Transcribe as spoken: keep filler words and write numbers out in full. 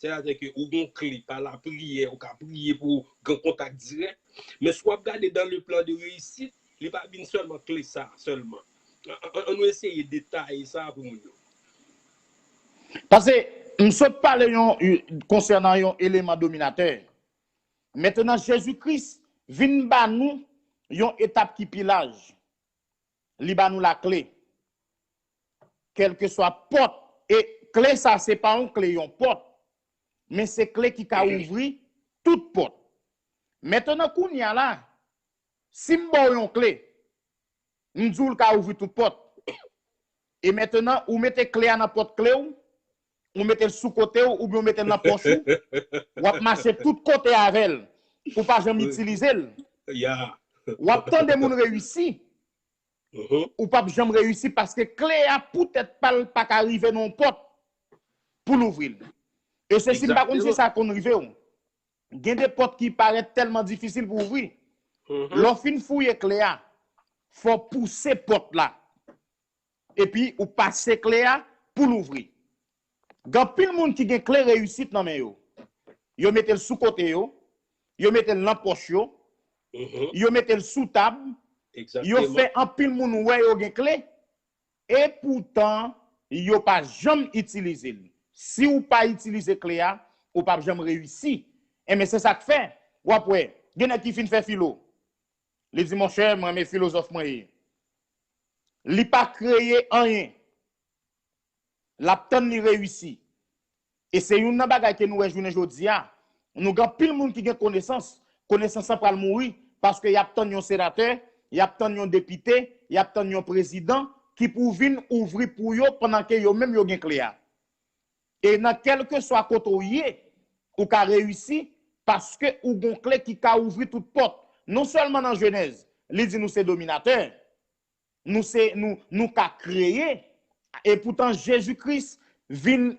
Sètadi ke ou gon kle, pa lapriyè, ou ka priye pou ou gen kontak dirèk. Men si w ap gade dans le plan de réussite, li pa vin sèlman kle sa sèlman. An, an, an nou eseye detaye sa pou moun yo. Paske m sot pale yon konsènan yon eleman dominatè. Mentnan, Jezi Kris vin ba nou yon etap ki pi laj. Li ba nou lakle. Kèlkeswa pòt, e kle sa se pa yon kle yon pòt, men se kle ki ka ouvri tout pòt. Mentnan, kounye a la, si m ba w yon kle, m di w l ka ouvri tout pòt. E mentnan, ou mete kle a nan pòt kle w, ou mete l sou kote w, oubyen ou mete l nan pòch ou, w ap mache tout kote avè l. Ou pa janm itilize l. W ap tande moun reyisi, ou p ap janm reyisi paske kle a poutèt pa l pa ka rive nan yon pòt pou l ouvri l. E se si m pa konn si sa konn rive w. Gen de pòt ki parèt tèlman difisil pou ouvri. Lè w fin fouye kle a, fò w pouse pòt la. Epi ou pase kle a pou l ouvri. Gen anpil moun ki gen kle reyisit nan men yo. Yo mete l sou kote yo, yo mete l nan pòch yo, yo mete l sou tab, yo fè anpil moun wè yo gen kle, epoutan yo pa janm itilize l. Si w pa itilize kle a, ou p ap janm reyisi. Enben, se sa k fè, w ap wè, gen nèg ki fin fè filo. Li di, monchè, mwen renmen filozòf mwen ye. Li pa kreye anyen. L ap tann li reyisi. E se youn nan bagay ke nou wè jounen jodi a. Nou gen anpil moun ki gen konesans. Konesans lan pral mouri paske y ap tann yon senatè, y ap tann yon depite, y ap tann yon prezidan ki pou vin ouvri pou yo pandan ke yo menm yo gen kle a. E nan kèlkeswa kote w ye, ou ka reyisi paske ou gon kle ki ka ouvri tout pòt. Non sèlman nan Jenèz, li di nou se dominatè, nou se nou, nou ka kreye, epoutan Jezi Kris vin